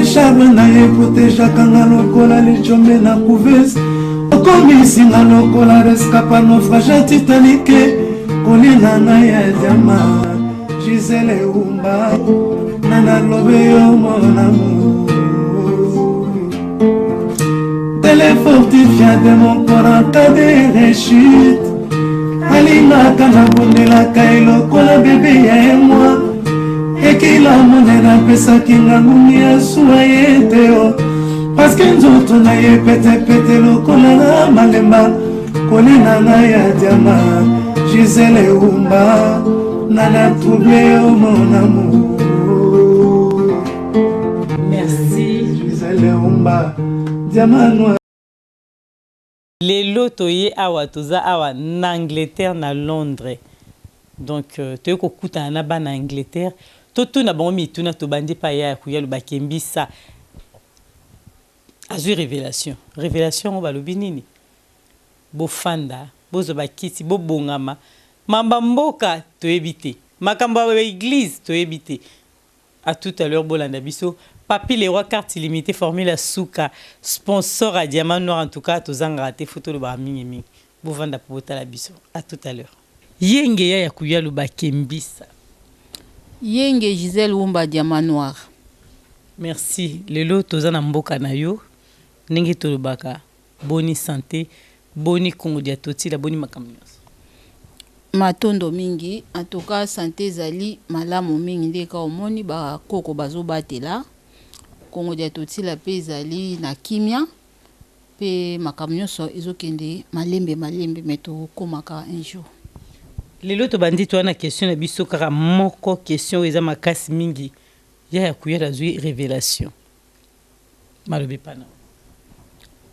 Charme na ye protegeaka nga lokola lijombe na couveuse, okomisi nga lokola rescapa naufrage ya Titanic. Kolia na ya diama Gisele Umba na nalobe yo mon amour, tele fortifia de mon corps en cas de rechute. Alingaka nabondelaka ye lokola bebe ya ye mwa ekila monene, apesaki nga ngungi ya suwa ye te o, parceke nzoto na ye petepete lokola na malemba. Kolia na ya diama Gisele Umba na na trouble yo mon amour. Merci. Gisele Umba, diamant noir. Lelo toye awa, toza awa na Angleterre, na Londres. Donc toye kokutana na bana Angleterre, totuna bango mituna. Tobandi pa ya koya lobakembisa azwi révélation. Révélation yango balobi nini? Bofanda, bozwa bakiti, bobongama. Mamba mboka toyebi te, makambo ya baeglise toyebi te. À tout à l'heure, bolanda biso. Papi Leroy, carte illimitée, formule ya suka, sponsor ya Diamant Noir. En tout cas tozangaka te, fo tolobaka mingimingi. Bovanda mpo botala biso. À tout à l'heure. Yenge ya kuya lobakembisa. Yenge Gisèle Wumba, Diamant Noir. Merci. Lelo toza na mboka na yo. Ndenge tolobaka, boni santé? Boni Kongo dia Totila? Boni makambo nyonso? Matondo mingi. En tout cas santé ezali malamu mingi, nde ka omoni bakoko bazobatela Kongo dia Totila mpe ezali na kimia, mpe makambo nyonso ezokende malembe malembe, me tokomaka un jour. Lelo tobandi to wana question na biso kaka moko, question oyo eza makasi mingi. Ya kuya azwi révélation, malobi pana.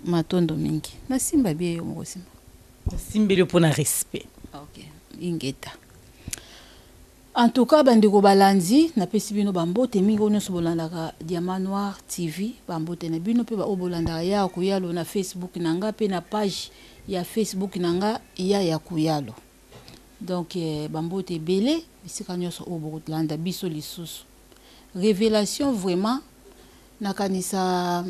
Matondo mingi. Nasimba bie yo moko simba. Nasimbeli yo mpona respect. Ok, ingeta. En tout cas bandeko balandi, napesi bino bambote mingi. Oyo nyonso bolandaka Diamant Noir TV, bambote na bino. Mpe baoyo bolandaka Ya Kuyalo na Facebook na nga, mpe na page ya Facebook na nga Ya Kuyalo. Donc bambote ebele bisika nyonso oyo bokolanda biso. Lisusu révélation, vraiment nakanisa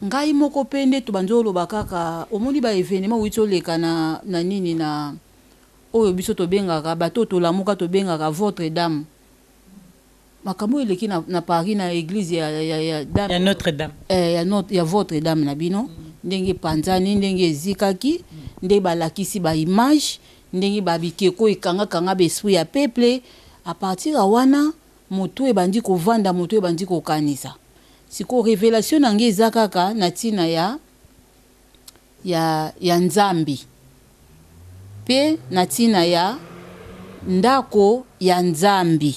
ngai moko mpe nde tobandi oloba kaka. Omoni baévénement outi oleka na nini, na oyo biso tobengaka, bato oyo tolamuka tobengaka votre dame, makambo oyo eleki na Paris, na église ya dame, ya Notre Dame. Ya votre dame na bino, ndenge epanzani, ndenge ezikaki, ndenge balakisi baimage, ndenge babikeko ekangakanga baesprit ya peuple. À partir ya wana moto ebandi kovanda, moto ebandi kokanisa. Sikoyo révélation na ngai eza kaka na ntina ya Nzambe mpe na ntina ya ndako ya Nzambe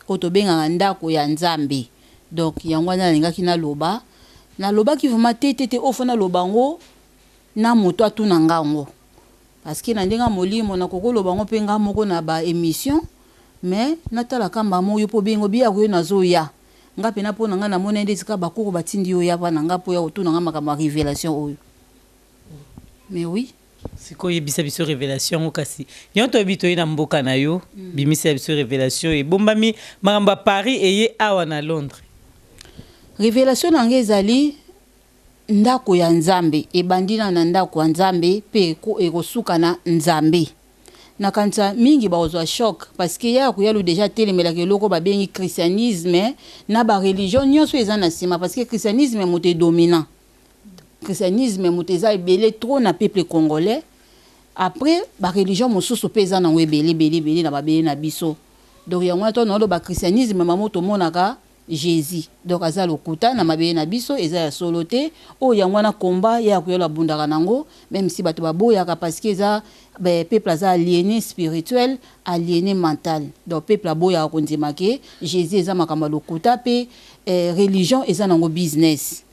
oyo tobengaka ndako ya Nzambe. Donc yango wana nalingaki naloba. Nalobaki vraiment te te te, oyo fo naloba yango na moto atuna nga yango, parce que na ndenge ya molimo nakoki koloba yango mpe nga moko na baémission, mais natalaka mbama oyo mpo bengo biyako yo nazoya nga mpena mpo na ngai. Namoni nde esika bakoko batindi yo ya mpa na nga mpo ya kotuna nga makambo ya révélation oyo, mais oui. Sikoyo oyebisa biso révélation yango. Kasi yango toyebi, toye na mboka na yo, bimisa biso révélation ebombami, makambo ya Paris eye awa na Londres. Révélation na ngai ezali ndako ya Nzambe. Ebandi na ndako ya Nzambe mpe ekosuka na Nzambe. Nakanisa mingi bakozwa choc, parce que ya koyalu déjà atelemelaka eloko babengi christianisme na bareligion nyonso eza na nsima, parce que christianisme moto edominant, christianisme moto eza ebele trop na peuple congolais. Après bareligion mosusu mpe eza nango ebele ebele ebele na babele na biso. Donc yango wana to naoloba christianisme mamo tomonaka Jésus, donc aza lokuta na mabele na biso, eza ya solo te. Oyo yango wana komba ya koyola abundaka nango, même si bato baboyaka, parce que eza peuple aza aliéné spirituel, aliéné mental. Donc peuple aboyaka kondima ke Jésus eza makambo ya lokuta mpe religion eza nango business.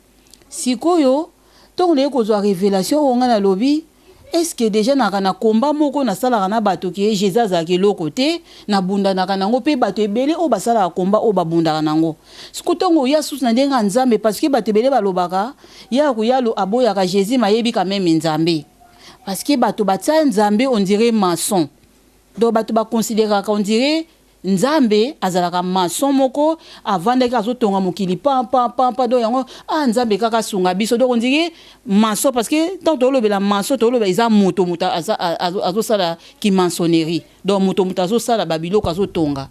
Sikoyo ntongo naye kozwa révélation oyo, ngai nalobi: est-ce que déjà naka na komba moko nasalaka na bato ke Jésus azalaka eloko te? Nabundanaka nango mpe bato ebele oyo basalaka komba oyo babundaka nango. Siko ntongo oya susu na ndenge ya Nzambe, parce que bato ebele balobaka ya koyalo aboyaka Jésus, mayebi quand même Nzambe, parce que bato batia Nzambe on dirait maçon. Donc bato baconsidéraka on dirait Nzambe azalaka maçon moko avandaki azotonga mokili pam pam pam pam. Donc yango, ah, Nzambe kaka asunga biso. Donc on dirait maçon, parce que tant tolobela maçon, tolobela eza moto, moto azosala ki maçonnerie. Donc moto azosala babiloko, azotonga.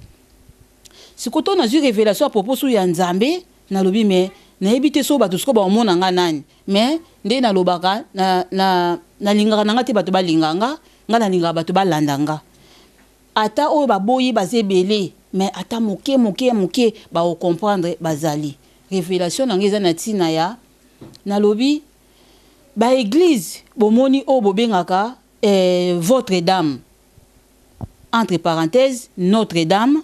Sikoyo to nazwi révélation à propos su ya Nzambe, nalobi mais nayebi te so bato sikoyo baomona nga nani. Mais nde nalobaka, nalingaka na nga te bato balinga nga, nga nalingaka bato balanda nga. Ata oyo baboyi baza ebele, mais ata moke moke moke bakocomprendre. Bazali révélation na ngai eza na ntina ya nalobi baéglise bomoni oyo bobengaka votre dame, entre parenthèse Notre Dame,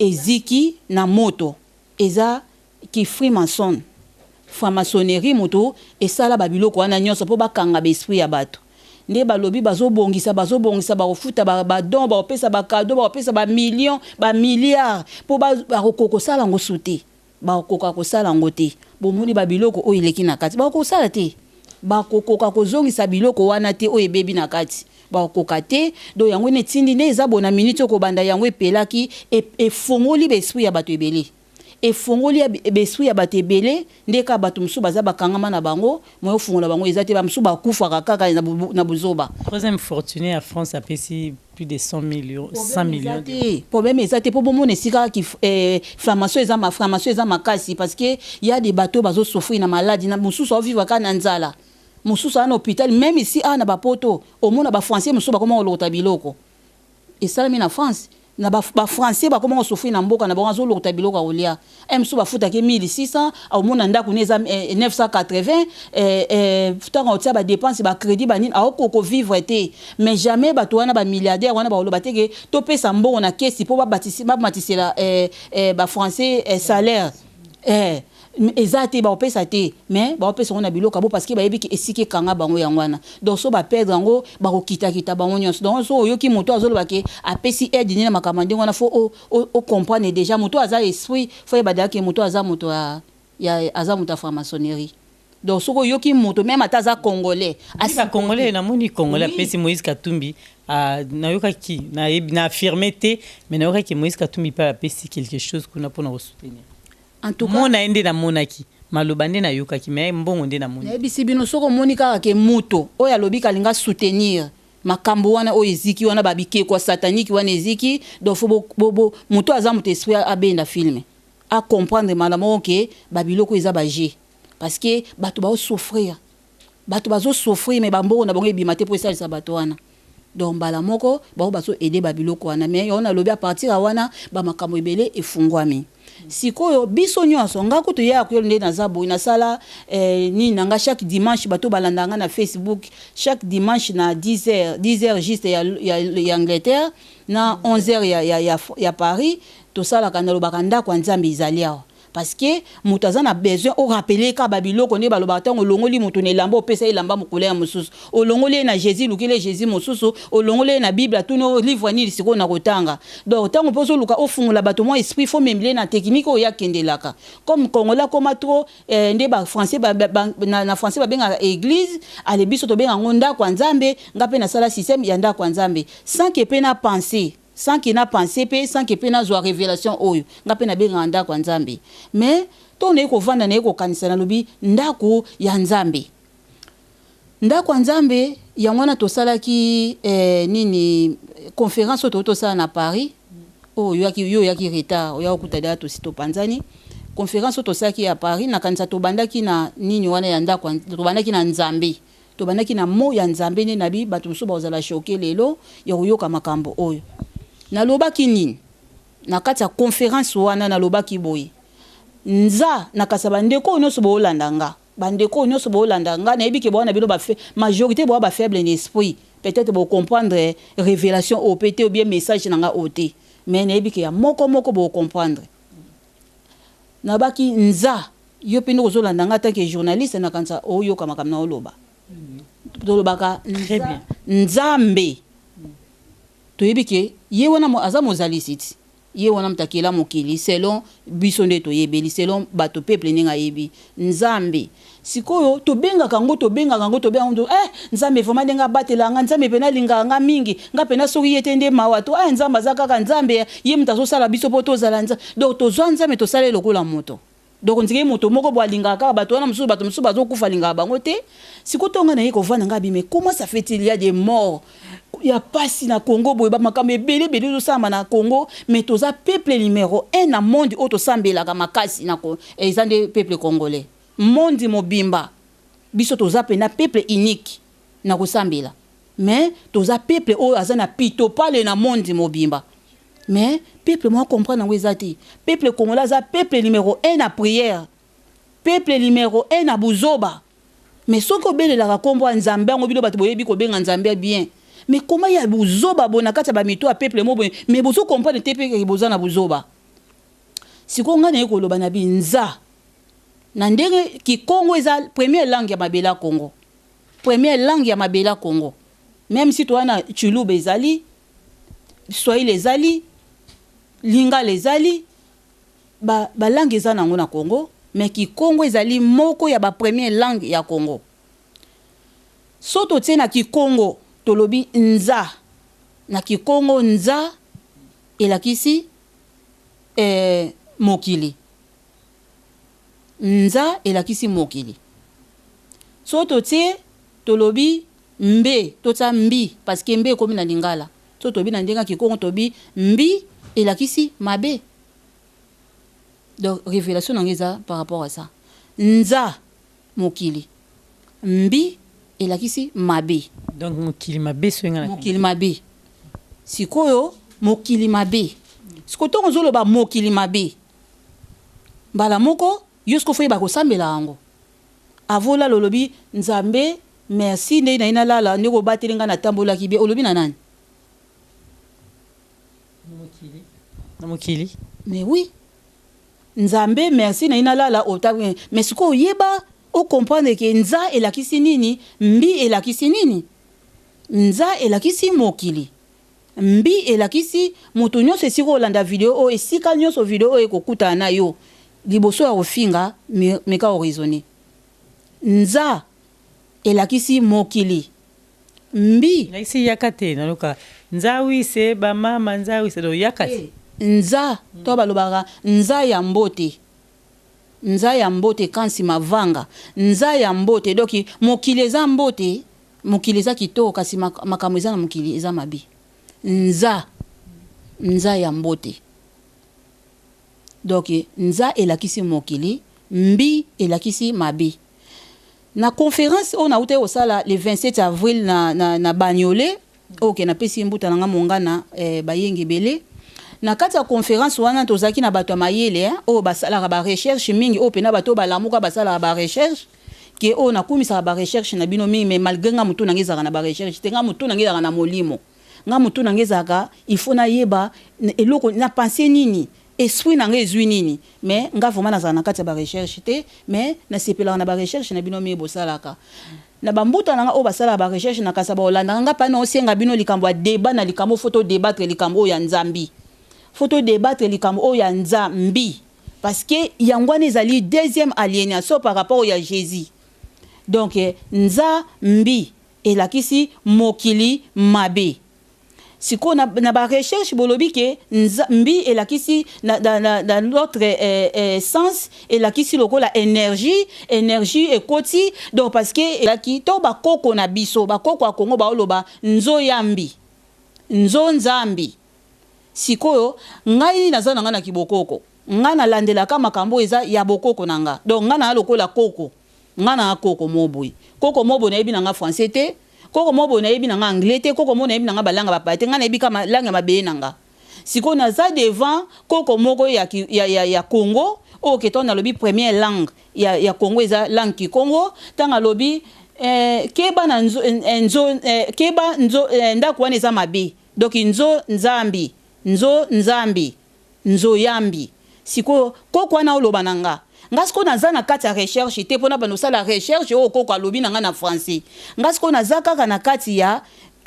eziki na moto, eza ki franc-maçon, franc-maçonnerie. Moto esala babiloko wana nyonso mpo bakanga baesprit ya bato. Nde balobi bazobongisa, bazobongisa, bakofuta badon, bakopesa bacadeau, bakopesa bamillion, bamilliard, mpo bakokoka kosala yango su te, bakokoka kosala yango te. Bomoni babiloko oyo eleki na kati, bakokosala te, bakokoka kozongisa biloko wana te oyo ebebi na kati, bakokoka te. Donc yango wana etindi nde eza bona minute oyo kobanda yango epelaki, efongoli baesprit ya bato ebele, efongoli baesprit ya bato ebele. Nde kaka bato mosusu baza bakangama na bango, moyo ofungola bango eza te. Bamosusu bakufaka kaka na buzoba. Troisième fortuné ya France apesi plus de 100 millions, 100 millions. Te, problème eza te, mpo bomona esika kaka franc-maçon eza, franc-maçon eza makasi, parce que ya des bato bazosouffrir na maladi, na mosusu aovivre kaka na nzala, mosusu aza na hôpital. Même ici awa na bapoto, omona bafrançais mosusu bakoma kolokota biloko. Esalami na France, na bafrançais bakoma kosouffrir na mboka na bango, azolokota biloko ya kolia. E mosusu bafutaki 1600, aomona ndako ne eza 980, ntango otia badépense, bacrédit, banini, aokoka kovivre te. Mais jamais bato wana, bamilliardaire wana, bakoloba te ke topesa mbongo na kesi mpo bamatisela bafrançais salaire. Eza te, bakopesa te, mais bakopesa yango na biloko abo, parce que bayebi ke esika ekanga bango yango wana. Donc so baperdre yango, bakokitakita bango nyonso. Donc so oyoki moto azoloba ke apesi aide nini na makambo ya ndenge wana, faut ocomprendre déjà moto aza esprit, faut yeba ke moto aza moto ya aza moto ya franc-maçonnerie. Donc soki oyoki moto, même ata aza congolais. Congolais, namoni congolais apesi Moïse Katumbi. Nayokaki, na affirme te, mais nayokaki Moïse Katumbi mpe apesi quelque chose kuna mpona kosoutenir. En tout cas, mona ye nde namonaki, maloba nde nayokaki, mais mbongo nde namoni. Nayebisi bino, soki omoni kaka ke moto oyo alobi kalinga soutenir makambo wana oyo eziki wana, babikeko ya satanike wana eziki, donc faut moto aza moto esprit abenda film, acomprendre mbala moko ke babiloko eza baje, parce que bato baosouffrir, bato bazosouffrir, mais bambongo na bango ebima te mpo esalisa bato wana. Donc mbala moko bango bazoaider babiloko wana. Mais yango nalobi, à partir ya wana bamakambo ebele efungwami. Sikoyo biso nyonso, nga kutu ya koyolo nde naza boye, nasala nini na nga chaque dimanche. Bato balanda nga na Facebook chaque dimanche na 10 heures, 10 heures juste ya Angleterre, na 11 heures ya Paris. Tosalaka, nalobaka ndako ya Nzambe ezali awa, parce que moto aza na besoin orappeler kaka babiloko nde balobaka. Ntango olongoli moto na elamba, opesa elamba mokolo ya mosusu, olongoli ye na Jésus, lukeli ye Jésus mosusu, olongoli ye na Bible, atuni livre nini sikoyo na kotanga. Donc ntango mpo ozoluka ofungola bato mwa esprit, faut memile na technique oyo akendelaka. Comme congolais akoma trop nde bafrançais na français babengaka église, ale biso tobenga yango ndako ya Nzambe. Nga mpe nasala système ya ndako ya Nzambe sans ke mpe na pensée, sans ke na pense mpe, sans ke mpe nazwa révélation oyo. Nga mpe nabengaka ndako ya Nzambe, mais to naye kovanda, naye kokanisa, nalobi ndako ya Nzambe, ndako ya Nzambe yango wana. Tosalaki nini, conférence oyo tosala na Paris oyo oyaki, yo oyaki retard, oya kokuta deya tosi topanzani. Conférence oyo tosalaki ya Paris, nakanisa tobandaki na nini wana ya ndako, tobandaki na Nzambe, tobandaki na mo ya Nzambe. Nde nabi bato mosusu bakozala choqué lelo ya koyoka makambo oyo nalobaki. Nini na kati ya conférence wana? Nalobaki boye: nza nakasa bandeko oyo nyonso boolanda nga, bandeko oyo nyonso boolanda nga, nayebi ke bowana bino majorité boa bafaible na esprit, peut-être bocomprendre révélation oyo pe te, ou bien message na nga oyo te, mais nayebi ke ya moko moko bocomprendre. Nabaki nza yo mpe nde kozolanda nga tant que journaliste, nakanisa oyoka makambo na oloba. Tolobaka Nzambe, toyebi ke ye wana aza mozalisi ti. Ye wana moto akela mokili selon biso nde toyebeli, selon bato peuple ndenge ayebi Nzambe. Sikoyo tobengaka yango, tobengaka yango, tobengaka yango, eh Nzambe vraiment ndenge abatela nga, Nzambe pena alingaka nga mingi, nga pena soki ye te nde mawa to, eh Nzambe aza kaka Nzambe, ye moto azosala biso po tozala Nzambe. Donc tozwa Nzambe tosala ye lokola moto. Donc on dirait moto moko bo alingaka kaka bato wana mosusu, bato mosusu bazokufa alingaka bango te. Sikoyo ntongo nga naye kovanda nga abi, mais comment ça fait-il, il y a des morts ya pasi na Congo boye, ba makambo ebele ebele ezosalama na Congo, mais toza peuple numéro 1 na monde oyo tosambelaka makasi na eza nde peuple congolais. Monde mobimba biso toza pena peuple unique na kosambela, mais toza peuple oyo aza na pitopale na monde mobimba. Mais peuple moko comprendre yango eza te. Peuple congolais aza peuple numéro 1 na prière, peuple numéro 1 na buzoba. Mais soki obelelaka nkombo ya Nzambe yango, bino bato boyebi kobenga Nzambe bien, mais koma ya buzoba boye na kati ya bamito ya peuple mo boye, mais bozo comprendre te mpe boza na buzoba. Sikoyo ngai naye koloba na binza na ndenge kikongo eza première langue ya mabele ya Congo, première langue ya mabele ya Congo. Même si toza na Tshiluba ezali, Swahili ezali, Lingala ezali, balangue ba eza nango na Congo, mais kikongo ezali moko ya bapremière langue ya Congo. So totie na kikongo, tolobi nza na kikongo, nza elakisi mokili, nza elakisi mokili. So totie, tolobi mbe, totia mbi parce que mbe ekomi na lingala. So tobi na ndenge ya kikongo, tobi mbi elakisi mabe. Donc révélation nango eza par rapport à ça: nza mokili, mbi elakisi mabe. Donc mokili mabe, so nga. Mokili mabe. Sikoyo mokili mabe, sikoyo ntongo ozoloba mokili mabe, mbala moko yo sikoyo faut yeba kosambela yango. Avolala, olobi: "Nzambe, merci ndenge naye nalala, ndenge obateli ngai, natambolaki bien." Olobi na nani? Na mokili. Mais oui, "Nzambe, merci naye nalala." Mais sikoyo oyeba ocomprendre ke nza elakisi nini, mbi elakisi nini. Nza elakisi mokili, mbi elakisi moto nyonso. Esika olanda video oyo, esika nyonso video oyo ekokutana na yo, liboso ya kofinga, meka oraisonner. Nza elakisi mokili, mbi Elakisi yaka te, naloka nzawise bamama nzawise, do yaka te. Nza to balobaka nza ya mbote, nza ya mbote kansi mavanga, nza ya mbote. Donc mokili eza mbote, mokili eza kitoko, kasi makambo eza na mokili eza mabe. Nza, nza ya mbote. Donc nza elakisi mokili, mbi elakisi mabe. Na conférence oyo nautaki kosala le 27 avril na Banyole oyo ke napesi mbuta na nga mongana, bayengi ebele na kati ya conférence wana, tozalaki na bato ya mayele, oyo basalaka barecherche mingi, oyo mpena bato oyo balamuka, basalaka barecherche ke oyo nakumisaka barecherche na bino mingi. Mais malgré nga, motu na nga ezalaka na barecherche te. Nga motu na nga ezalaka na molimo. Nga motu na nga ezalaka, il faut nayeba eloko na pense nini, esprit na nga ezwi nini. Mais nga vraiment nazala na kati ya barecherche te, mais nasepelaka na barecherche na bino mingi bosalaka na bambuta na nga oyo basalaka barecherche na kasa baolandaka nga mpana. Osenga bino likambo ya débat na likambo, faut todébattre likambo oyo ya Nzambi, faut todébattre likambo oyo ya Nzambi, parce que yango wana ezali deuxième aliénation par rapport oyo ya Jésus. Donc nzambi elakisi mokili mabe. Sikoyo na barecherche bolobi ke mbi elakisi na l'autre sens, elakisi lokola énergie, énergie ekoti. Donc parce que elaki to bakoko na biso, bakoko ya Kongo baoloba nzoyambi, nzo nzambi. Sikoyo ngai naza na ngai na kibokoko, ngai nalandelaka makambo eza ya bokoko na nga. Donc ngai naa lokola koko, ngai naa koko moboye, koko moboye nayebi na nga français te, koko moboye nayebi na nga anglais te, koko mo nayebi na nga balanga bapaya te, ngai nayebi kaka langue ya mabele na nga. Sikoyo naza devant koko moko ya Congo oyo ke ntango nalobi première langue ya Congo eza langue kikongo, ntango alobi keba na nzo, nzo, keba nzo, ndako wana eza mabe. Donc nzo nzambi, nzo nzambi, nzoyambi. Sikoyo koko wana oloba na nga, nga sikoyo naza na kati ya recherche te mpona bando osala recherche oyo koko alobi na nga na français. Nga sikoyo naza kaka na kati ya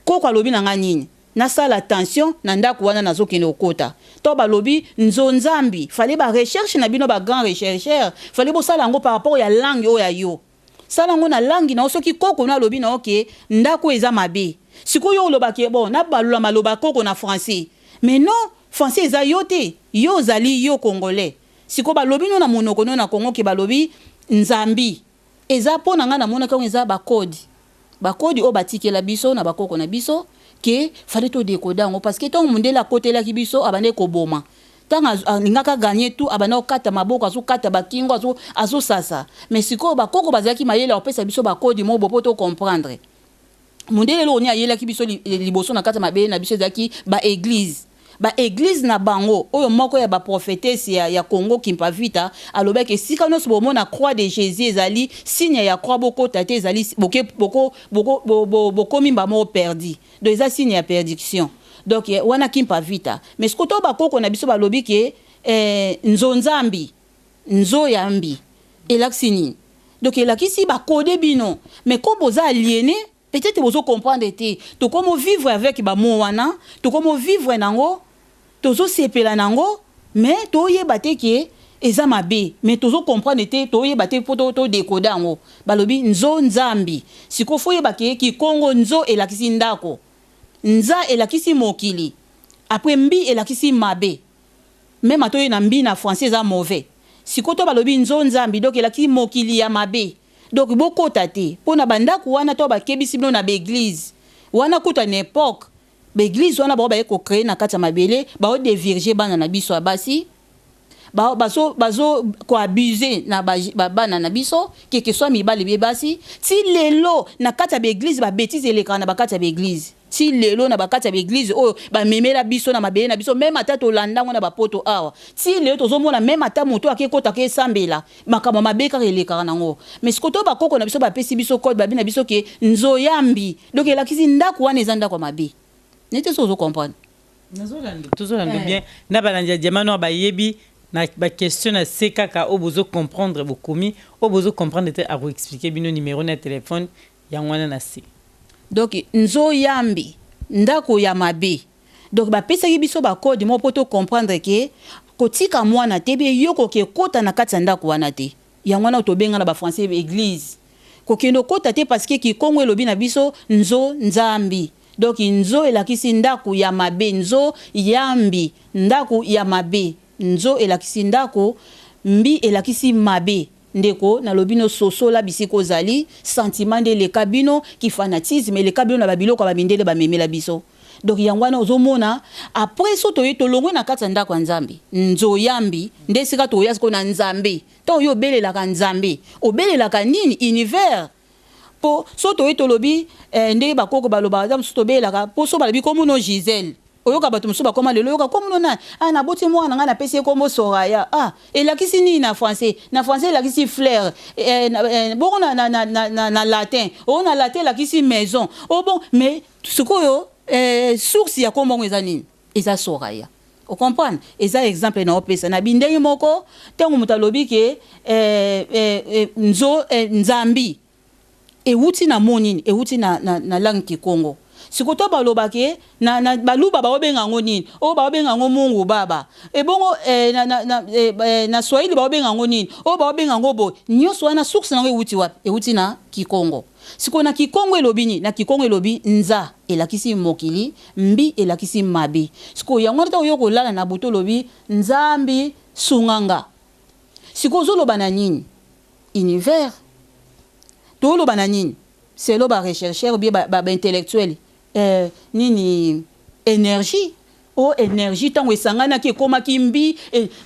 koko alobi na nga nini. Nasala attention na ndako wana nazokende kokota. To balobi nzonzambi, fallait ba recherche na bino, ba grand rechercheur, fallait bosala yango par rapport ya langue oyo ya yo. Sala yango na langue na yo. Soki koko no alobi na yo ke ndako eza mabe, sikoyo olobaki bon, nabalula maloba koko na français. Mais non, français eza yo te, yo ozali yo congolais. Sikoyo balobi no na monoko no na Congo ke balobi nzambi. Eza mpo na ngai namonaki yango eza bacode, bacode oyo batikela biso na bakoko na biso, ke fallait todécoder yango, parce que ntango mondele akotelaki biso, abandaki koboma. Ntango alingaka gagner tout, abanda kokata maboko, azokata bakingo, azosasa. Mais sikoyo bakoko bazalaki mayele ya kopesa biso bacode moko bo mpo tocomprendre mondele. Eloko nini ayelaki biso liboso na kati ya mabele na biso? Ezalaki baéglise, baéglise na bango oyo. Moko ya baprophétesse ya Congo, Kimpavita, alobaki esika nyonso bomona croix de Jésus, ezali signe ya croix, bokota te, ezali bokomi mba moko perdu. Donc eza signe ya perdition. Donc wana Kimpavita. Mais sikoyo to bakoko na biso balobi ke nzonzambi, nzoyambi elakisi nini? Donc elakisi bacode bino. Mais comme boza aliéné, peut-être bozo comprendre te. Tokomo vivre avec bamo wana, tokomo vivre nango, tozosepela nango, mais toyeba te ke eza mabe. Mais tozo comprendre te, toyeba te mpo todécoder yango. Balobi nzo nzambi. Sikoyo faut oyeba ke kikongo, nzo elakisi ndako, nza elakisi mokili, après mbi elakisi mabe. Même atoye na mbi na français eza mauvais. Sikoyo to balobi nzo nzambi, donc elakisi mokili ya mabe. Donc bokota te mpo na bandako wana. To bakebisi bino na baéglise wana. Kuta na époque baéglise wana, bao baye kocréer na kati ya mabele, baodévierger bana na biso ya basi, bazo bazo koabuser na bana na biso, keke soit mibali be basi. Ti lelo na kati ya baéglise, babêtises elekaka na bakati ya baéglise. Ti lelo na bakati ya baéglise oyo bamemela biso na mabele na biso, même ata tolanda yango na bapoto awa, ti lelo tozomona, même ata moto ake kotaka esambela, makambo mabe kaka elekaka nango. Mais sikoyo to bakoko na biso bapesi biso code, babi na biso ke nzoyambi, donc elakisi ndako wana eza ndako ya mabe. Nete so ozocomprendre? Tozolanda bien. Na balandi ya Diamant Noir bayebi na baquestion na se kaka oyo bozocomprendre, bokomi. Oyo bozocomprendre te, akoexpliquer bino. Numéro na telefone yango wana na se. Donc nzoyambi, ndako ya mabe. Donc bapesaki biso bacode moko mpo tocomprendre ke kotika mwana te be yo koke ekota na kati ya ndako wana te. Yango wana tobenga na bafrançais église. Kokende okota te, parce que kikongo elobi na biso nzo nzambi. Donc nzo elakisi ndako ya mabe, nzo yambi, ndako ya mabe. Nzo elakisi ndako, mbi elakisi mabe. Ndeko, nalobi no, sosola bisika ozali. Sentiment nde eleka bino, kifanatisme eleka bino na babiloko ya bamindele bamemela biso. Donc yango wana ozomona, après so toye, tolongwe na kati ya ndako ya Nzambe, nzoyambi, nde esika toya sikoyo na Nzambe. Ntango oyo obelelaka Nzambe, obelelaka nini? Univers. Mpo so toye, tolobi ndenge bakoko balobaka, eza mosusu tobelelaka. Mpo so balobi komuno Gisele, oyoka bato mosusu bakoma lelo, oyoka komuno nani? Ah, naboti mwana ngai, napesi ye kombo Soraya. Ah, elakisi nini na français? Na français elakisi fleur. Bongo na latin? Oyo na latin elakisi maison. Oh bon, mais sikoyo source ya kombo yango eza nini? Eza Soraya. Ocomprendre? Eza exemple na opesa na bindenge moko. Ntango moto alobi ke nzo nzambi ewuti na mo nini? Ewuti na langue kikongo. Sikoyo to balobaki na baluba, baobenga yango nini? Oyo baobenga yango Mungu Baba. Ebongo na swahili baobenga yango nini? Oyo baobenga yango boye. Nyonso wana source nango ewuti wapi? Ewuti na kikongo. Sikoyo na kikongo elobi nini? Na kikongo elobi nza elakisi mokili, mbi elakisi mabe. Sikoyo yango wana, ntango yo kolala na butu, olobi Nzambi sunganga. Sikoyo ozoloba na nini? Univers. Toloba na nini? Selo barechercheur bien, baintellectuel, nini? Énergie. O énergie ntango esanganaki ekomaki mbi.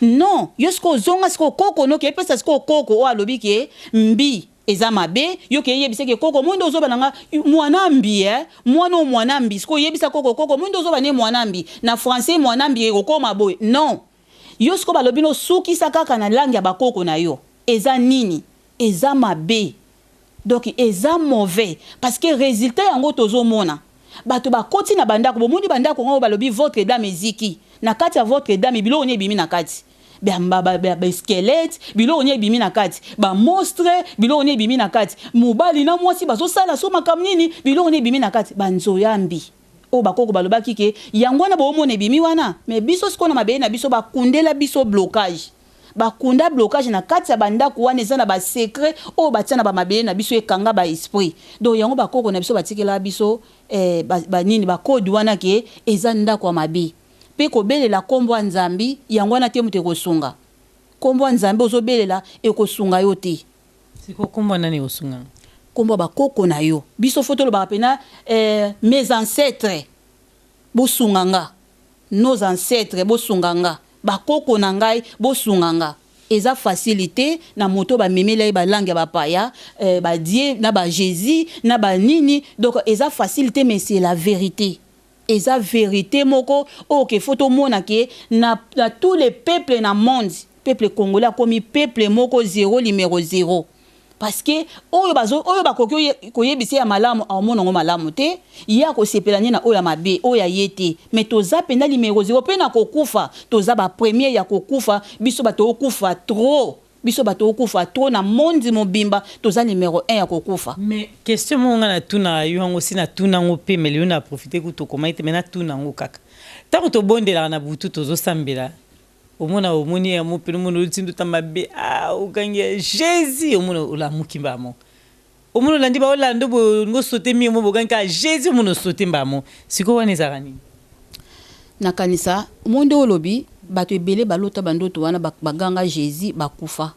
Non, yo sikoyo ozonga sikoyo koko noki epesa sikoyo koko oyo alobi ke mbi eza mabe. Yo ke eyebisa ke koko mondo ozoba na nga mwana mbi, mwana oyo mwana mbi. Sikoyo oyebisa koko, koko mondo ozoba ne mwana mbi, na français mwana mbi ekokoma boye. Non, yo sikoyo balobi no sukisa kaka na langue ya bakoko na yo. Eza nini? Eza mabe. Donc eza mauvais, parce que résultat yango tozomona. Bato bakoti na bandako, bomoni bandako yango, balobi Votre Dame eziki. Na kati ya Votre Dame, biloko nini ebimi na kati? Basquelette. Biloko nini ebimi na kati? Bamonstre. Biloko nini ebimi na kati? Mobali na mwasi bazosala so makambo nini? Biloko nini ebimi na kati? Banzoyambi. Oyo bakoko balobaki ke yango wana boomona ebimi wana. Mais biso sikoyo na mabele na biso bakundela biso blocage. Bakunda blocage na kati ya bandako wana, eza na basecret oyo batia na bamabele na biso, ekanga baesprit. Donc yango bakoko na biso batikela biso banini, bacode wana ke eza ndako ya mabe. Mpe kobelela nkombo ya Nzambe yango wana te moto ekosunga. Nkombo ya Nzambe ozobelela ekosunga yo te. Siko nkombo nani ekosunga? Nkombo ya bakoko na yo. Biso fo tolobaka mpena mes ancêtres bosunga nga, nos ancêtres bosunga nga, bakoko na ngai bosunga nga. Eza facile te na moto bamemeli ye balangue ya bapaya, badieu na baJésus na banini. Donc eza facile te, mais c'est la vérité. Eza vérité moko oyo ke fo tomona ke na tous les peuples na monde, peuple congolais akomi peuple moko zéro, numéro zéro, parce que oyo bazo oyo bakoki koyebisa ya malamu, aomona yango malamu te. Ye akosepela nde na oyo ya mabe, oyo ya ye te. Mais toza mpenza numéro zéro mpe na kokufa. Toza bapremier ya kokufa. Biso bato okufa trop, biso bato okufa trop na monde mobimba. Toza numéro 1 ya kokufa. Mais question moko nga natuna yo yango, si natuna yango mpe, mais lelo na profite ku tokomaki te, mais natuna yango kaka. Ntango tobondelaka na butu, tozosambela, omona, omoni yango mpe, omona oluti nduta mabe, ah, okangi ya Jésus, omona olamuki mbamo, omona olandi baolanda boye, olingi osote mire mo, bokangi kaka Jésus, omona osote mbamo. Sikoyo wana ezalaka nini? Nakanisa mo nde olobi bato ebele balota bandoto wana, baganga Jésus, bakufa.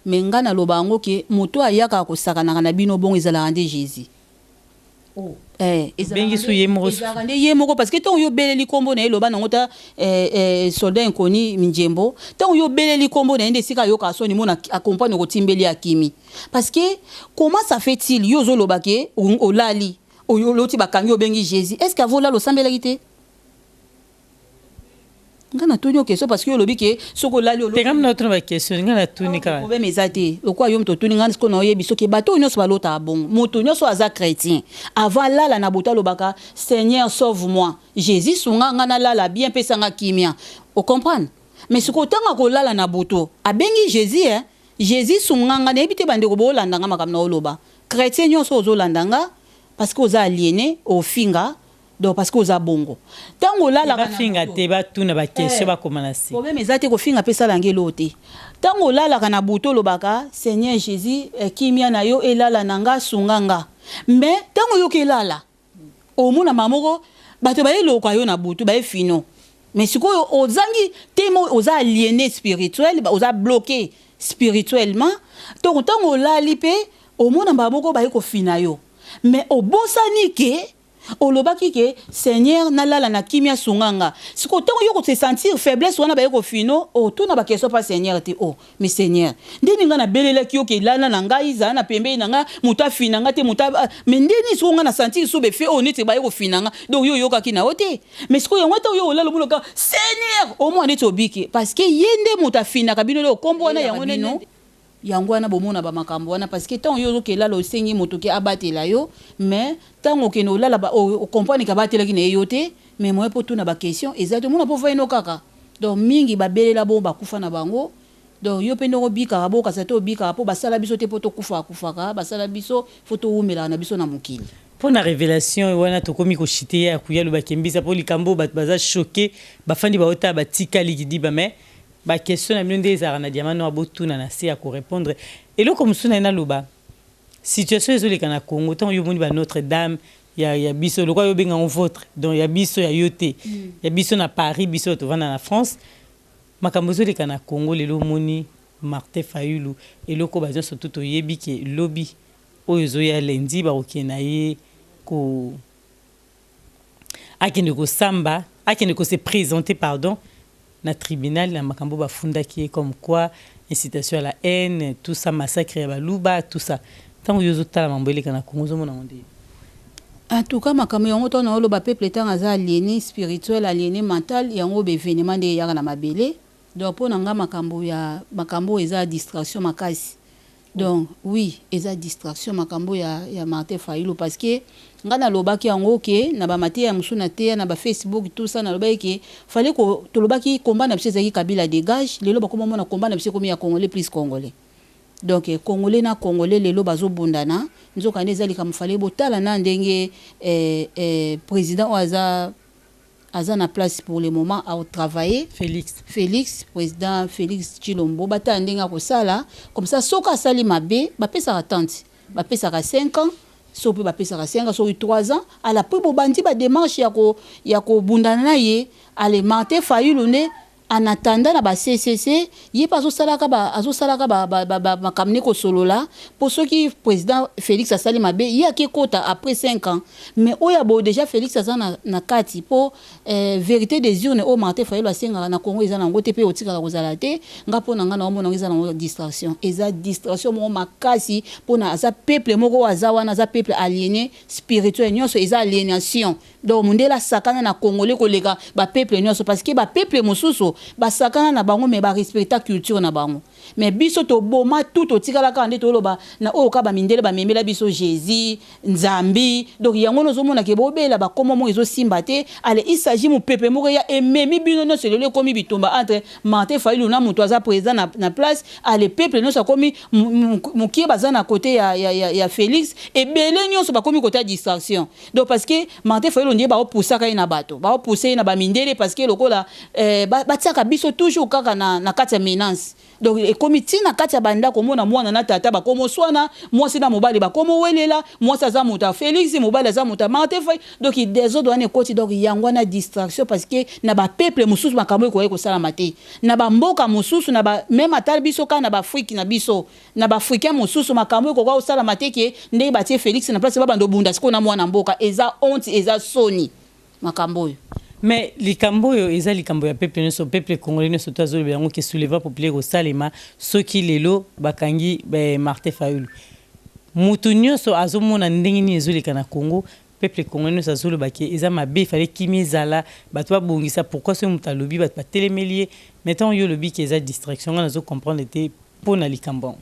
Me nga naloba yango ke moto ayakaka kosakanaka na bino bongo ezalaka nde Jésus. Oh. Bengi su ye moko. Ezalaka nde ye moko, parce que ntango yo obeleli nkombo na ye, loba nango ta soldat inconnu Minjembo, ntango yo obeleli nkombo na ye nde esika ayokaka soni, mona acomprendre kotimbeli, akimi. Parce que comment ça fait-il, yo ozoloba ke olali, oloti bakangi, obengi Jésus? Est ce que avolala osambelaki te? Nga natuni yo question, parce que yo olobi ke soki olali te. Nga natuna baquestion, nga natuni kaka. Problème eza te. Lokola yo moto otuni, nga sikoyo naoyebi soki bato oyo nyonso balotaka bongo. Moto nyonso aza chrétien, avant alala na butu alobaka: "Seigneur, sauve moi, Jésus, sunga nga nalala bien, pesanga kimia." Ocomprendre? Mais sikoyo ntango akolala na butu, abengi Jésus, eh? Jésus, sunga nga. Nayebi te, bandeko boolanda nga, makambo na oloba, chrétien nyonso ozolanda nga, parce que oza aliéné, ofinga. Donc parce que oza bongo, ntango olalaka Bafinga te, batuna baquestion, bakoma na se. Problème eza te. Kofinga mpe esalanga eloko te. Ntango olalaka na butu, olobaka: "Seigneur Jésus, kimia na yo elala na nga, sunga nga." Mais ntango oyoki elala, omona mama moko, bato bayeloka yo na butu, baye fino. Mais sikoyo ozangi te, mo oza aliéné spirituel, oza bloqué spirituellement. Donc ntango olali mpe, omona mbala moko baye kofina yo, mais obosani ke olobaki ke: "Seigneur, nalala na kimia, sunga nga." Sikoyo ntango yo kose sentir faiblesse wana, baye kofino, otuna baquestion pa Seigneur te: "Oh, mais Seigneur, ndeni ngai nabelelaki yo ke elala na ngai, zala na pembeni na ngai, moto afina nga te, moto, mais ndeni sikoyo ngai na sentir so befe oyo neti baye kofina nga?" Donc yo oyokaki na yo te. Mais sikoyo yango ntango yo olala, omonaka Seigneur, omona neti obiki, parce que ye nde moto afinaka bino. Leo kombo wana yango nde yango wana bomona bamakambo wana, parce que ntango yo ozokelala, osengi moto ke abatela yo, mais ntango okende olala, ocomprendre ke abatelaki na ye yo te. Mais moye mpo tuna baquestion eza te, omona mpo vaino kaka. Donc mingi babelela bongo, bakufa na bango. Donc yo mpe ndenge obikaka, bokasa te, obikaka mpo basala biso te mpo tokufaka kufaka. Basala biso fo towumelaka na biso na mokili. Mpo na révélation wana, tokomi koshite ye ya kuya alobaki mbisa mpo likambo bato baza choqué, bafandi baotala, batikali kidiba. Mais baquestion na bino nde ezalaka na diamant noir, botuna na se ya korépondre. Eloko mosusu na ye naloba, situation ezoleka na Congo, ntango yo omoni ba Notre Dame ya biso, lokola yo obengango votre, donc ya biso, ya yo te, ya biso na Paris, biso tovanda na France, makambo ezoleka na Congo lelo, omoni Martin Fayulu, eloko bato nyonso tu toyebi ke lobi oyo ezoya lendi, bakokende na ye ko akende kosamba, akende kose présenter, pardon, na tribunal na makambo bafundaki ye, comme quoi incitation à la haine, tout ça, massacre ya Baluba, tout ça. Ntango yo ozotala mambo eleka na Congo, ozomona ngo nde? En tout cas, makambo yango, ntango naoloba peuple ntango aza aliéné spirituel, aliéné mental, yango baévénement nde eyaka na mabele. Donc mpo na nga, makambo ya makambo oyo eza distraction makasi. Donc oui, eza distraction, makambo ya Martin Fayulu, parce que nga nalobaki yango ke na bamateya mosusu nateya na bafacebook, tout ça, nalobaki ke fallait ko tolobaki combat na biso ezalaki "Kabila dégage". Lelo bakoma mona combat na biso ekomi ya "Congolais plus Congolais". Donc Congolais na Congolais lelo bazobundana, nzokande eza likambo fale botala na ndenge président oyo aza na place pour le moment aotravailler. Félix. Félix, président Félix Tshilombo, batala ndenge akosala comme ça. Soki asali mabe, bapesaka tante, bapesaka 5 ans, so mpe bapesaka 5 ans, soki 3 ans ala mpe bobandi badémarche ya kobundana na ye. Ale Martin Fayulu nde en attendant na ba CCC, ye mpe azosalaka makambo ne kosolola, mpo soki président Félix asali mabe, ye ake kota après 5 ans. Mais oyo ya boye, déjà Félix aza na kati, mpo vérité des urnes oyo Martin Fayulu asengaka na Congo eza nango te, mpe otikala kozala te. Nga, mpo na nga, naomona yango eza nango distraction, eza distraction moko makasi, mpona aza peuple moko oyo aza wana, aza peuple aliéné spirituel nyonso, eza aliénation. Donc mondele asakana na Congolais koleka bapeuple nyonso, parce que bapeuple mosusu basakana na bango, mais barespecta culture na bango. Mais biso toboma tu, totikala kaka nde toloba na oyo kaka bamindele bamemela biso Jésus, Nzambi. Donc yango wana ozomona ke bobela bakombo moko ezosimba te. Ale, il s'agit mopepe moko ya ememi bino nyonso. Lelo ekomi bitumba entre Martin Fayulu na moto aza président na place. Ale, peuple nyonso akomi mokie, baza na côté ya Félix, ebele nyonso bakomi côté ya distraction. Donc parce que Martin Fayulu ndiye baopusaka ye na bato, baopuse ye na bamindele, parce que lokola batiaka biso toujours kaka na kati ya menace. Donc ekomi ntina kati ya bandako, omona mwana na tata bakomoswana, mwasi na mobali bakomowelela, mwasi aza moto ya Félix, mobali aza moto ya Martin Fay. Donc désordre wana ekoti. Donc yango wana distraction, parce que na bapeuple mosusu makambo ekoki kosalama te, na bamboka mosusu, na ba, même ata biso kaka na baAfrike na biso, na baAfricain mosusu, makambo ekoka kosalama te ke ndenge batie Félix na place, babanda obunda sikoyo na mwana mboka. Eza honte, eza soni makambo oyo. Mais likambo oyo eza likambo ya peuple nyonso, peuple congolais nyonso to azoloba yango ke soulèvement populaire kosalema soki lelo bakangi Martin Fayulu. Moto nyonso azomona ndenge nini ezoleka na Congo. Peuple congolais nyonso azoloba ke eza mabe, efale kimia ezala, bato babongisa. Pourquoi soki moto alobi, bato batelemeli ye? Mais ntango yo olobi ke eza distraction, nga nazocomprendre te mpo na likambo yango.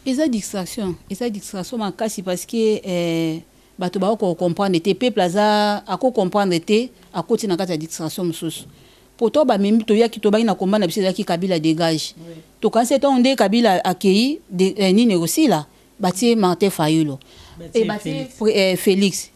Eza distraction, eza distraction makasi, parce que bato bakoko comprendre te, peuple aza akocomprendre te, akoti na kati ya distraction mosusu. Po to bamemi, toyaki, tobaki na komba na biso ezalaki "Kabila dégage". Tokanisi ntango nde Kabila akei nini ekosila, batie Martin Fayulu, batie Félix.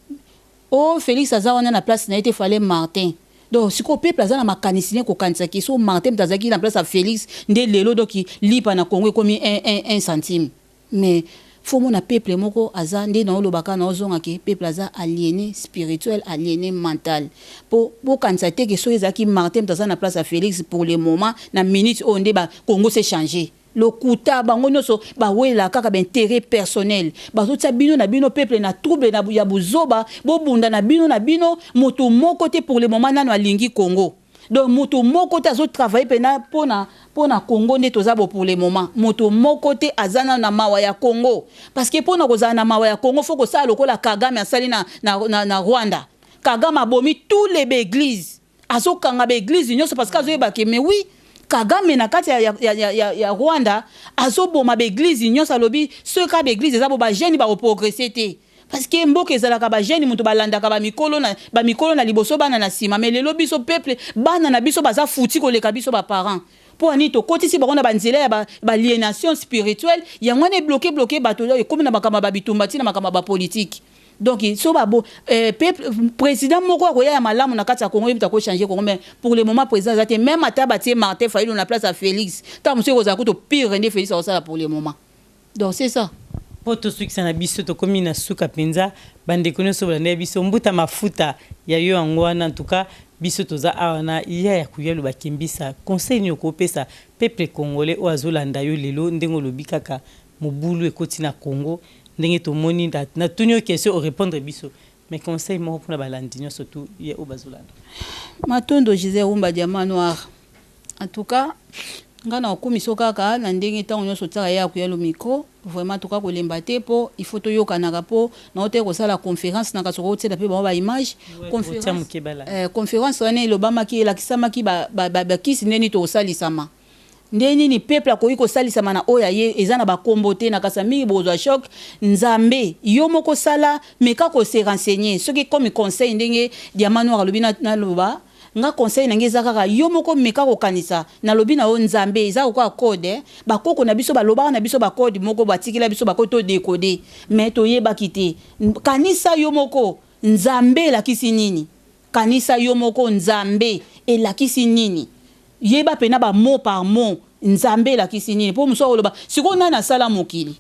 O Félix aza wana na place na ye te, fale Martin. Donc sikoyo peuple aza na makanisi ne kokanisaki so Martin moto azalaki na place ya Félix nde lelo donc lipa na Congo ekomi 1 centime. Mais fo mona peuple moko aza nde naolobaka, naozongaki, peuple aza aliéné spirituel, aliéné mental, mpo bokanisa te ke soki ezalaki Martin moto aza na place ya Félix pour le moment, na minute oyo, nde bacongo se change. Lokuta, bango nyonso bawela kaka baintérêt personnel, bazotia bino na bino peuple na trouble na ya buzoba, bobunda na bino na bino. Moto moko te pour le moment nano alingi Congo. Donc moto moko te azotravaille mpena mpona Congo nde toza bo. Pour le moment moto moko te aza nano na mawa ya Congo, parce que mpona kozala na mawa ya Congo, fo kosala lokola Kagame asali na Rwanda. Kagame abomi tous les baeglise, azokanga baeglise nyonso, parce que azoyeba ke, mais oui, Kagame na kati ya Rwanda azoboma baeglise nyonso. Alobi soki kaka baeglise eza bo, bajeune bakoprogresse te, parce que mboka ezalaka bajeune moto balandaka, bamikolo na liboso, bana na nsima. Mais lelo biso peuple, bana na biso baza futi koleka biso baparent. Mpo ani tokotisi bango na banzela ya baaliénation spirituelle? Yango wana ebloke bloke bato, ekomi na makambo ya babitumba, ntina makambo ya bapolitike. Donc so babo peuple, président moko akoya ya malamu na kati ya Congo, yebi takochange Congo. Mais pour le moment président aza te. Même ata batie Martin Fayulu na place ya Félix, ntango mosusu ekozala kuto pire nde Félix akosala pour le moment. Donc c'est ça. Mpo tosukisa na biso, tokómi na suka mpenza. Bandeko nyonso bolanda ya biso, mbuta mafuta ya yo yango wana. En tout cas biso toza awa na ya ya koya loba kembisa. Conseil nini okopesa peuple congolais oyo azolanda yo lelo, ndenge olobi kaka mobulu ekoti na Congo, ndenge tomoni? Natuni yo question, orépondre biso, mais conseil moko mpona balandi nyonso tu ye oyo bazolanda. Matondo, Gisele Rumba Diamant Noir. En tout cas nga na okomi so kaka na ndenge ntango nyonso otiaka ye akoya lo micro, vraiment toka kolemba te, mpo il faut toyokanaka, mpo nao te kosala conférence na kasi okotiela mpe bango baimage. Conférence wana elobamaki, elakisamaki bakisi ndeni tokosalisama, nde nini peuple akoki kosalisama na oyo aye eza na bakombo te. Na kasa mingi bozwa choc. Nzambe yo moko sala, meka kose renseigner. Soki comme conseil ndenge Diamant Noir alobi, naloba Nga conseil na nga eza kaka yo moko meka kokanisa, nalobi na yo Nzambe eza lokola code eh, ba koko na biso balobaka na biso ba code moko batikela biso ba code to decoder mais toyebaki te. Kanisa yo moko Nzambe elakisi nini? Kanisa yo moko Nzambe elakisi nini? Yeba pena ba mot par mot Nzambe elakisi nini? Po mosusu akoloba sikoyo nani asala mokili?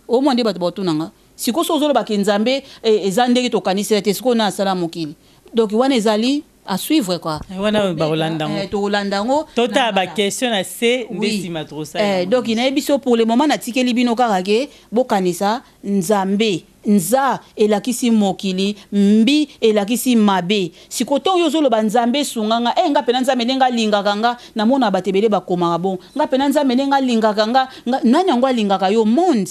Omona nde bato bakotuna nga sikoyo soki ozoloba ke Nzambe eza ndenge tokanisela te sikoyo nani asala mokili? Donc wana ezali à suivre quoi. Eh, wana bakolanda yango. Eh, tokolanda yango. Totala ba question na se nde sima tokosala. Eh, donc nayebi so pour le moment natikeli bino kaka ke bokanisa Nzambe. Nza elakisi mokili, mbi elakisi mabe. Sikoyo tango yo ozoloba Nzambe sunga nga, eh nga pena Nzambe ndenge alingaka nga, namonaka bato ebele bakomaka bongo. Nga pena Nzambe ndenge alingaka nga, nga, nani yango alingaka yo? Monde?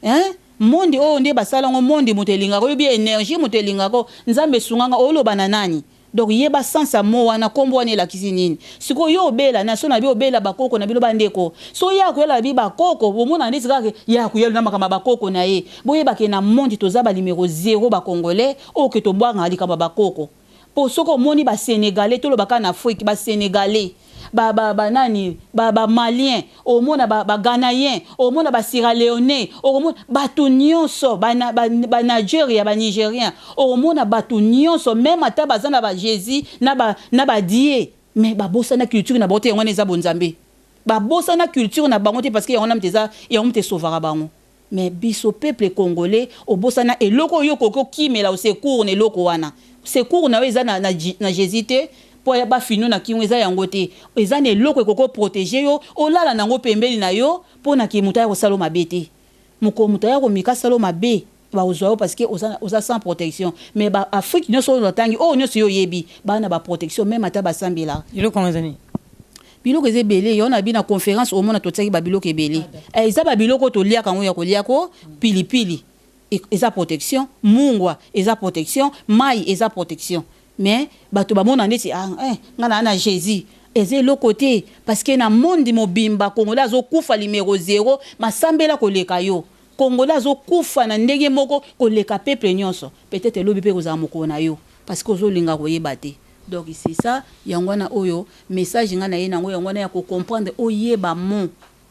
Hein? Monde oyo nde basala yango monde moto elingaka yo bien energie moto elingaka yo nzambe sunga nga oloba na nani donc yeba sens ya mot wana kombo wana elakisi nini sikoyo yo obela na so na bi obela bakoko na bino ba ndeko so ye akoyela bi bakoko bomona ndeti kaka ye akoyela na makambo ya bakoko na ye boyeba ke na monde toza ba numero zero ba congolais oyo ke tobwangaka likambo ya bakoko Po soki omoni ba senegalais toloba kaka na Afrique ba senegalais ba ba ba nani ba ba malien omona ba ba ghanaiens omona ba sierra leonais okomona batu nionso ba ba ba nigeria ba nigeriens okomona batu nionso meme ata baza na ba Jesus na ba na ba Dieu mais babosana culture na bango te yango wana eza bonzambe babosana culture na bango te parce que yango wana moto eza yango moto esovaka bango. Mais biso peuple congolais obosana eloko oyo okoki okimela au secours na eloko wana secours na yo eza na, na, na Jesus te po ba fino na kingo eza yango te eza na eloko ekoki o proteger yo olala na yango pembeni na yo po na ke moto aya kosala yo mabe te mokolo moto aya komika asala yo mabe bakozwa yo parce que oza, oza sans protection mais ba Afrique nionso oyo natangi oyo nionso yo oyebi baa na ba protection meme ata basambelaka Eloko yango eza nini? Biloko eza ebele yango na bi na conference omona totiaki ba biloko ebele eh, eza ba biloko oyo toliaka yango ya kolia ko pilipili eza protection mungwa eza protection mayi eza protection mais bato bamona ndeti ah, eh, nga na na Jesus eza eloko te parce que na monde mobimba congolais azokufa numero zero masambela koleka yo congolais azokufa na ndenge moko koleka peuple nyonso peut-être lobi mpe kozala mokolo na yo parce que ozolinga koyeba te. Donc c'est ça yango wana oyo message nga naye nango yango wana ya ko comprendre oyeba mot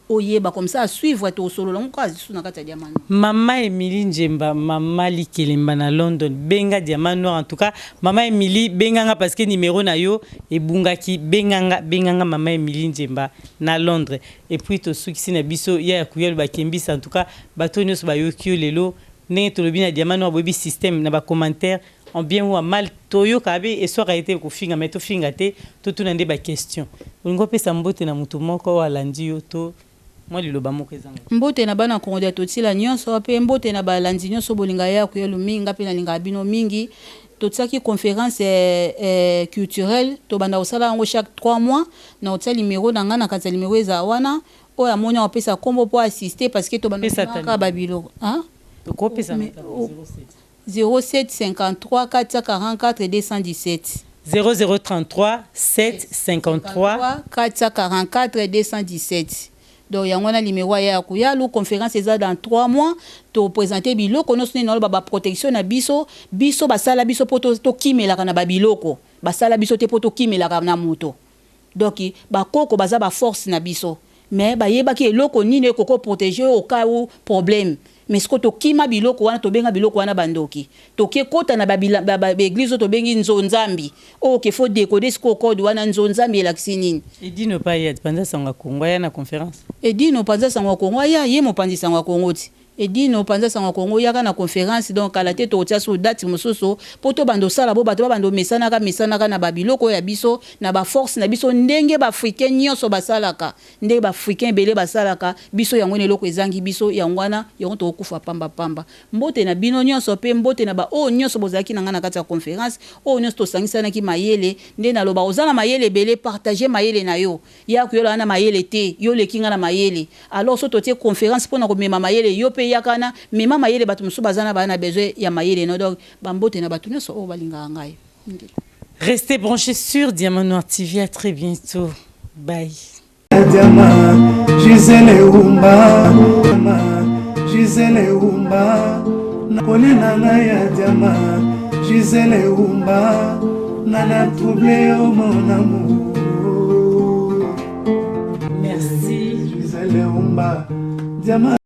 oyeba comme ça à suivre tosolola ngo kaka lisusu na kati ya diamant noir. Mama Emilie Ndjemba mama likelemba na London benga diamant noir en tout cas mama Emilie benga nga parce que numero na yo ebungaki benga nga benga nga mama Emilie Ndjemba na Londres et puis tosukisi na biso ya ya kuyalu bakembisa en tout cas bato nioso bayoki yo lelo ndenge tolobi na diamant noir boyebi système na ba commentaires En bien ou en mal toyoka abe eswaka ye te kofinga mais tofinga te totuna nde ba question. Olingi opesa mbote na mutu moko oyo alandi yo to mwa liloba moko ezanga te. Mbote na bana Kongo dia Totila nionso pe mbote na balandi nionso bolinga ya Kuyelu mingi nga pe nalingaka bino mingi. Totiaki conference culturelle tobanda kosala yango chaque 3 mois nakotia numero na nga na kati ya numero ezala wana oyo amoni akopesa kombo po a assister parce que tobanda Pesa ata kaka ba biloko hein? Tokopesa na 07. 07 53 444 217. 0033 7 53. 444 217 donc yango wana limero ya ya kuyalu conférence eza dans 3 mois to présenter biloko nyonso nini naloba ba protection na biso biso basala biso mpo tokimelaka na babiloko basala biso te mpo tokimelaka na moto donc bakoko baza ba force na biso mais bayebaki eloko nini oyo ekoki protéger yo au cas où problème mais sikoyo tokima biloko wana tobenga biloko wana bandoki toke kota na baeglise oyo tobengi nzonzambi oyo ke faut décoder sikoyo code wana nzonzambi elakisi nini. Edino pa ye panza sango ya Congo aya na conference. Edino panza sango ya Congo aya ye mopanzi sango ya Congo ti. Edino panza sango ya Congo yaka na conference donc kala te tokotia su date mosusu po tobanda osala bo bato babanda omesanaka mesanaka na ba biloko oyo ya biso na ba force na biso ndenge ba africain nionso basalaka ndenge ba africain ebele basalaka biso yango wana eloko ezangi biso yango wana yango tokokufa pamba pamba mbote na bino nionso pe mbote na ba oyo nionso bozalaki na ngai na kati ya conference oyo nionso tosangisanaki mayele nde naloba oza na mayele ebele partager mayele na yo Ya kuyola wana mayele te, yo oleki nga na mayele. Alors soki totie conference pona komema mayele, yo pe yaka wana, mema mayele batu mosusu baza na ba na besoin ya mayele no. Donc ba mbote na batu nionso oyo balingaka ngai. Ingeta. Restez branches sur Diamant Noir TV à très bientot bye. Diamant, Gisèle Wumba, Gisèle Wumba, nakolia na ngai ya diamant, Gisèle Wumba. Nana trouble yo mon amour. Merci. Gisèle Umba, diamant.